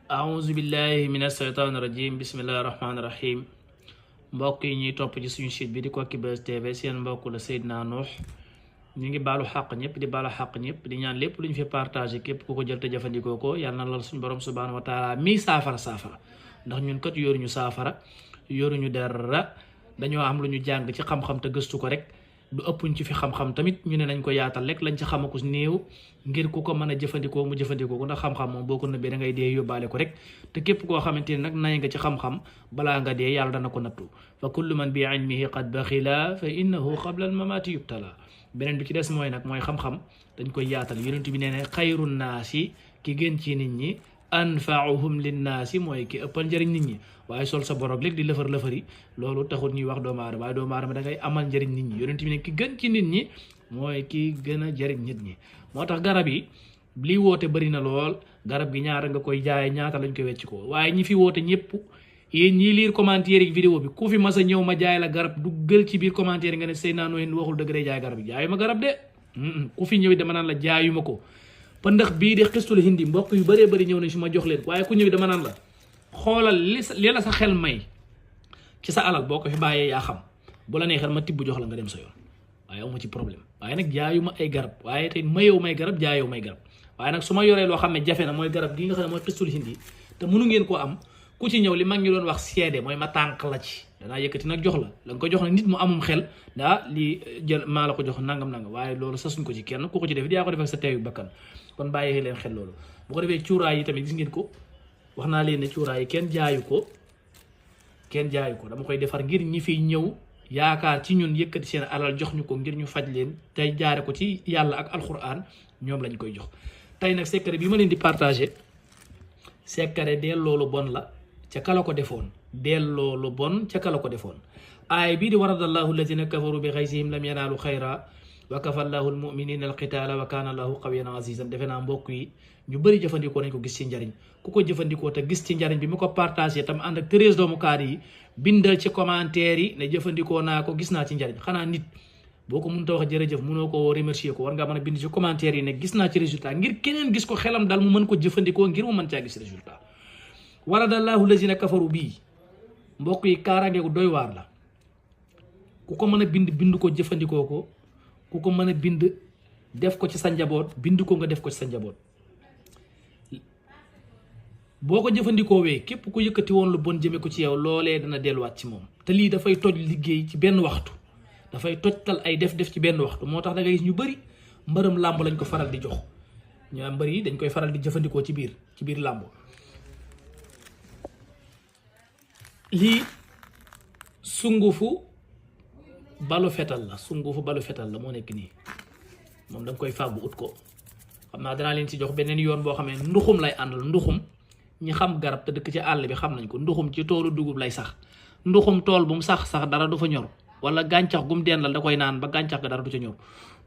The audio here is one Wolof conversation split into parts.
aouzu billahi min asheytaan rajim bismillahi rahmaani rahim mbokk yi ñuy topp ci suñu site bi di Koki Buzz TV seen mbokk la Seydina Nuux ñu ngi baalu xàq ñëpp di baalu xàq ñëpp di ñaan lépp lu ñu fi partagé képp ku ko jël te jëfandikoo ko yàlla na la suñu borom subhanahu wa taala mii saafara ndax ñun kat yoruñu saafara yoruñu dara dañoo am lu ñu jàng ci xam-xam te gëstu ko rek du ëppuñ ci fi xam-xam tamit ñu ne nañ ko yaatal rek lañ ci xamaku néew ngir ku ko mën a jëfandikoo mu jëfandikoo ko ndax xam-xam moom boo ko nëbbee da ngay dee yóbbaale ko rek te képp koo xamante ni nag nay nga ci xam-xam balaa nga dee yàlla dana ko nattu fa kullu man bi ilmihi qad baxila fa innahu qabla al mamati yubtala beneen bi ci des mooy nag mooy xam-xam dañ koy yaatal yonent bi nee ne xayru naasi ki gën ci nit ñi anfaauhum linnaasi mooy ki ëppal njëriñ nit ñi waaye sol sa borog léegi di lëfari loolu taxul ñuy wax doomu aadama waaye doomu aadama da ngay amal njëriñ nit ñi yonent bi ne ki gën ci nit ñi mooy ki gën a jëriñ nit ñi moo tax garab yi lii woote bëri na lool garab gi ñaara nga koy jaay ñaata lañ koy wecc ko waaye ñi fi woote ñëpp yéen ñii liir commentaire yi vidéo bi ku fi mas a ñëw ma jaay la garab duggal ci biir commentaire yi nga ne Seydina Nuux waxul dëgg day jaay garab yi jaayu ma garab de ku fi ñëw dama naan la jaayuma ko pa ndax bii de xistul hindi mbokk yu bëree bëri ñëw nañ si ma jox leen waaye ku ñëw dama naan la xoolal li la sa xel may ci sa alal boo ko fi bàyyee yaa xam bu la neexee ma tibb jox la nga dem sa yoon waaye amu ci problème waaye nag jaayuma ay garab waaye tey mayewu may garab jaayoo may garab waaye nag su ma yoree loo xam ne jafe na mooy garab gi nga xam ne mooy xistul hindi te mënu ngeen koo am ku ci ñëw li mag ñu doon wax seede mooy ma tànk la ci danaa yëkkati nag jox la nga ko jox nag nit mu amum xel daa lii jël maa la ko jox nangam waaye loolu sasuñ ko ci kenn ku ko ci def yaa ko def ak sa teewu bakkan kon bàyyi leen xel loolu bu ko defee cuuraay yi tamit gis ngeen ko wax naa leen ne cuuraay yi kenn jaayu ko dama koy defar ngir ñi fiy ñëw yaakaar ci ñun yëkkati seen alal jox ñu ko ngir ñu faj leen tey jaare ko ci yàlla ak alquran ñoom lañ koy jox tey nag secret bi ma leen di partagé secret delloo lu bon la ca kala ko defoon delloo lu bon ca kala ko defoon aay bii di waradallahu alladina kafaru bi xaysihim lam yanaalu xayra wa kafa allahu almuminina alqitaala wa kaana allahu qawiyan azizan defe naa mbokk yi ñu bëri jëfandikoo nañ ko gis ci njariñ ku ko jëfandikoo te gis ci njariñ bi mu ko partagé tam ànd ak 13 doomu kaar yi bindal ci commentaire yi ne jëfandikoo naa ko gis naa ci njariñ xanaa nit boo ko mënta wax jërëjëf mënoo ko remercier ko war ngaa mën a bind ci commentaire yi ne gis naa ci résultat ngir keneen gis ko xelam daal mu mën ko jëfandikoo ngir mu mën caa gis résultat waradallahu lazina kafaru bii mbokk yi kaaraange gu doy waar la ku ko mën a bind ko jëfandikoo ko ku ko mën a bind def ko ci sa njaboot bind ko nga def ko ci sa njaboot boo ko jëfandikoo wee képp ku yëkkati woon lu bon jëme ko ci yow loolee dana delluwaat ci moom te lii dafay toj liggéey ci benn waxtu dafay tojtal ay def ci benn waxtu moo tax da ngay gis ñu bëri mbërëm làmb lañ ko faral di jox ñu am mbër yi dañ koy faral di jëfandikoo ci biir làmb lii sungufu balu fetal la moo nekk nii moom da nga koy fàggu ut ko xam naa danaa leen ci jox beneen yoon boo xam ne nduxum lay àndal nduxum ñi xam garab te dëkk ci àll bi xam nañ ko nduxum ci toolu dugub lay sax nduxum tool bu mu sax dara du fa ñor wala gàncax gum dendal da koy naan ba gàncax ga dara du ca ñor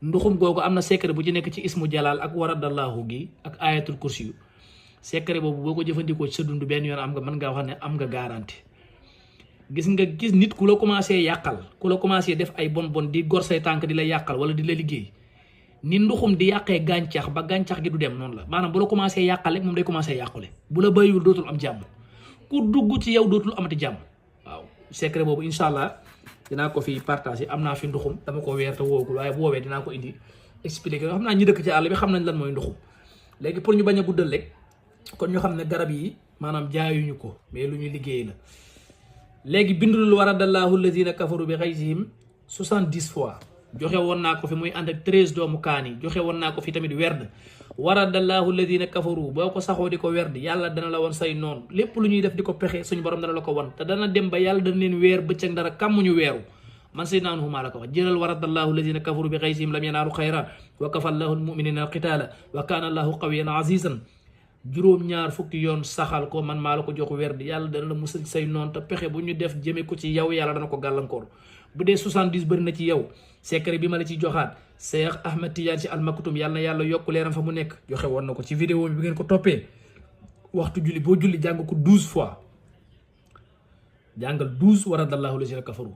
nduxum googu am na secret bu ci nekk ci ismu jalal ak waradallahu gi ak ayatul kursi yu secret boobu boo ko jëfandikoo ci sa dund benn yoon mën ngaa wax ne am nga garanti gis nit ku la commencé yàqal ku la commencé def ay bon di gor say tànk di la yàqal wala di la liggéey ni nduxum di yàqee gàncax ba gàncax gi du dem noonu la maanaam bu la commencé yàqal rek moom day commencé yàqule bu la bàyyiwul dootul am jàmm ku dugg ci yow dootul amati jàmm waaw secret boobu incha allah dinaa ko fi partagé am naa fi nduxum dama ko weer te woogul waaye bu woowee dinaa ko indi expliqué xam naa ñi dëkk ci àll bi xam nañ lan mooy nduxum léegi pour ñu bañ a guddal rek kon ñu xam ne garab yi maanaam jaayuñu ko mais lu ñu liggéey la léegi bindul waradallahu alladina kafaru bi xaysihim 70 fois joxe woon naa ko fi muy ànd ak 13 doomu kaan yi joxe woon naa ko fi tamit werd waradallahu alladina kafaru boo ko saxoo di ko werd yàlla dana la woon say noonu lépp lu ñuy def di ko pexe suñu borom dana la ko wan te dana dem ba yàlla dana leen weer bëccëg dara kàmmuñu weeru man Seydina Nuux maa la ko wax jëlal waradallahu alladina kafaru bi xaysihim lam yanaalu xayra wa kafa allahu almuminina alqitaala wa kaana allahu qawiyan azizan juróom-ñaar fukki yoon saxal ko man maa la ko jox werd yàlla dana la musal say noon te pexe bu ñu def jëme ko ci yow yàlla dana ko gàllankoor bu dee 70 bëri na ci yow secret bi ma la ci joxaat Cheikh Ahmed Tidiane ci almaktum yàlla na yàlla yokk leeram fa mu nekk joxe woon na ko ci vidéo bi ngeen ko toppee waxtu julli boo julli jàng ko 12 fois jàngal 12 waradallahu lazina kafaru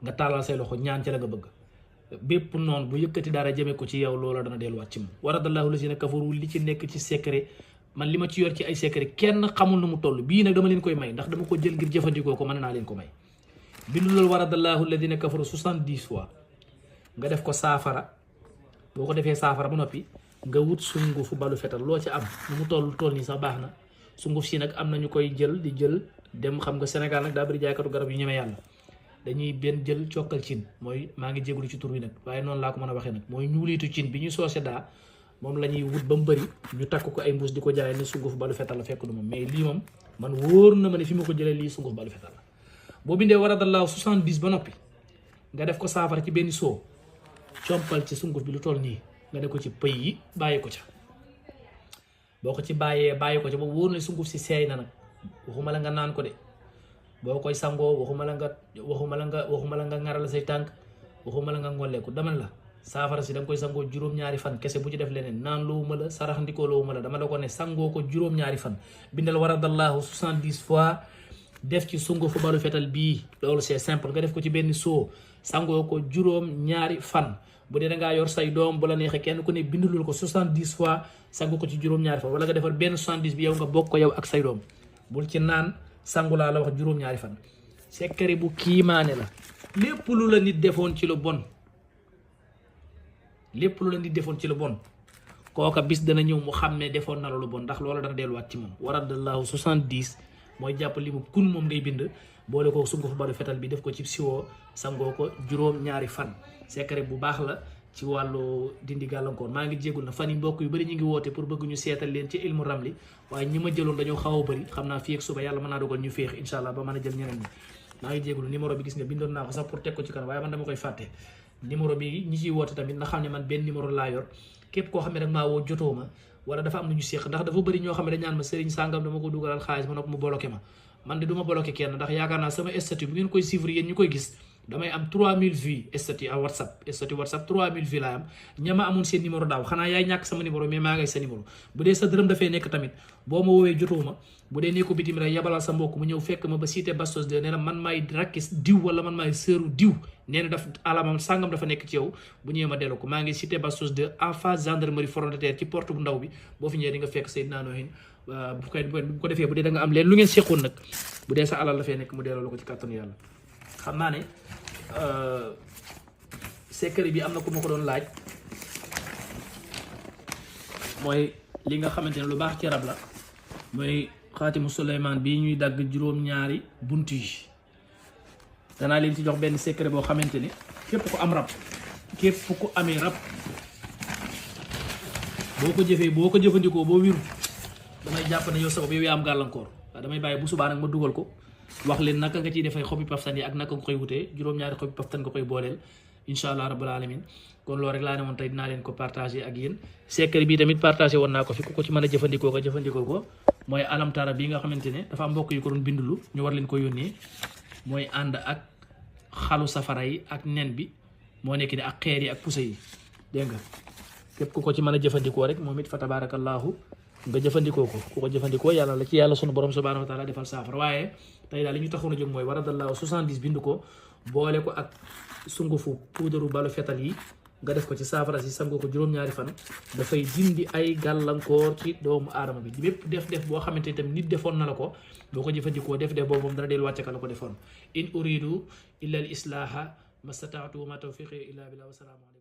nga taalal say loxo ñaan ci la nga bëgg bépp noonu bu yëkkati dara jëme ko ci yow loola dana delluwaat ci moom waradallahu lazina kafaru li ci nekk ci secret man li ma ci yor ci ay secret kenn xamul nu mu toll bii nag dama leen koy may ndax dama ko jël ngir jëfandikoo ko mën naa leen ko may. bindu loolu waradallahu alladina kafaru 70 fois nga def ko saafara boo ko defee saafara ba noppi nga wut sungufu balu fetal loo ci am nu mu toll nii sax baax na. sunguf si nag am na ñu koy jël di jël dem xam nga Sénégal nag daa bëri jaaykatu garab yu ñeme yàlla dañuy benn jël cokkal cin mooy maa ngi jégalu ci tur wi nag waaye noonu laa ko mën a waxee nag mooy ñuuliitu cin bi ñu soose daa moom la ñuy wut ba mu bëri ñu takk ko ay mbuus di ko jaay ne sunguf balu fetal la fekk du moom mais lii moom man wóor na ma ne fi ma ko jëlee lii sunguf balu fetal la. boo bindee waradallaahu 70 ba noppi nga def ko saafara ci benn soo compal ci sunguf bi lu toll nii nga def ko ci pëy yi bàyyi ko ca boo ko ci bàyyi ko ca ba wóor na sunguf si seey na nag waxuma la nga naan ko de boo koy sangoo waxuma la nga ngaral say tànk waxuma la nga ngolleeku dama la saafara si da nga koy sangoo juróom-ñaari fan kese bu ci def leneen naan loowuma la sarax ndikoo loowuma la dama la ko ne sangoo ko juróom-ñaari fan bindal waradallaahu 70 fois def ci sungufu balu fetal bii loolu c'est simple nga def ko ci benn soo sangoo ko juróom-ñaari fan bu dee da ngaa yor say doom bu la neexee kenn ku ne bindulul ko 70 fois sangu ko ci juróom-ñaari fan wala nga defar benn 70 bi yow nga bokk ko yow ak say doom bul ci naan sangu laa la wax juróom-ñaari fan. secret bu kiimaane la lépp lu la nit defoon ci lu bon kooka bis dana ñëw mu xam ne defoon na la lu bon ndax loola dana delluwaat ci moom waradallahu 70 mooy jàpp li mu kun moom ngay bind boole ko sungufu balu fetal bi def ko ci siwoo sangoo ko juróom-ñaari fan. secret bu baax la ci wàllu dindi gàllankoor maa ngi jégul na fan yi mbokk yu bëri ñu ngi woote pour bëgg ñu seetal leen ci ilmu ramli waaye ñi ma jëloon dañoo xaw a bëri xam naa fii ak suba yàlla mën naa dogal ñu féex incha allah ba mën a jël ñeneen ñi maa ngi jégul numéro bi gis nga bindoon naa ko sax pour teg ko ci kanam waaye man dama koy fàtte numéro bi ñi ciy woote tamit na xam ne man benn numéro laa yor képp koo xam ne rek maa woo jotoo ma wala dafa am lu ñu séq ndax dafa bëri ñoo xam ne dañ naan ma sëriñ sàngam dama ko dugalal xaalis ma nopp mu bloqué ma man de du ma bloqué kenn ndax yaakaar naa sama statut bu ngeen koy suivre yéen ñu koy gis damay am 3000 vues statut à WhatsApp 3000 vues laay am ñama amoon seen numéro daaw xanaa yaay ñàkk sama numéro mais maa ngay sa numéro bu dee sa dërëm dafay nekk tamit boo ma woowee jotoo ma bu dee nekko bitim rek yabalal sa mbokk mu ñëw fekk ma ba cité Bastos 2 nee na man maay rakkis diw wala man maay sëru diw nee na daf alamam sàngam dafa nekk ci yow bu ñëwee ma delloo ko maa ngi cité Bastos 2 en face gendarmerie frontière ci porte bu ndaw bi boo fi ñëwee di nga fekk Seydina Nohin bu ko defee bu dee da nga am leen lu ngeen seqoon nag bu dee sa alal dafay nekk mu delloo la ko ci kàttanu yàlla xam naa ne secret bi am na ku ma ko doon laaj mooy li nga xamante ne lu baax ci rab la mooy xaatimu Suleymaan bii ñuy dagg juróom-ñaari bunt yi danaa leen ci jox benn secret boo xamante ne képp ku am rab képp ku amee rab boo ko jëfee boo ko jëfandikoo boo wiru damay jàpp ne yow sabab yow yaa am gàllankoor waaye damay bàyyi bu subaa nag ma dugal ko wax leen naka nga ciy defay xobi paftan yi ak naka nga koy wutee juróom-ñaari xobi paftan nga koy booleel incha allah rabbul alamin kon loolu rek laa ne woon tey dinaa leen ko partagé ak yéen secret bi tamit partagé woon naa ko fi ku ko ci mën a jëfandikoo nga jëfandikoo ko mooy alamtara bi nga xamante ne dafa am mbokk yu ko doon bindulu ñu war leen ko yónnee mooy ànd ak xalu safara yi ak nen bi moo nekk ni ak xeer yi ak pusa yi dégg nga képp ku ko ci mën a jëfandikoo rek moom it fa tabarakallahu nga jëfandikoo ko ku ko jëfandikoo yàlla la ci yàlla sunu borom subhanahu wa taala defal saafara waaye tey daal li ñu taxoon a jóg mooy waradallahu 70 bind ko boole ko ak sungufu puudaru balu fetal yi nga def ko ci saafara si sangoo ko juróom-ñaari fan dafay dindi ay gàllankoor ci doomu aadama bi bépp def boo xamante ni tamit nit defoon na la ko boo ko jëfandikoo def boobu moom dana delluwaat ca ka la ko defoon in uridu illa al islaha mastataatu ma tawfiqi illa billah wa salaamu alaykum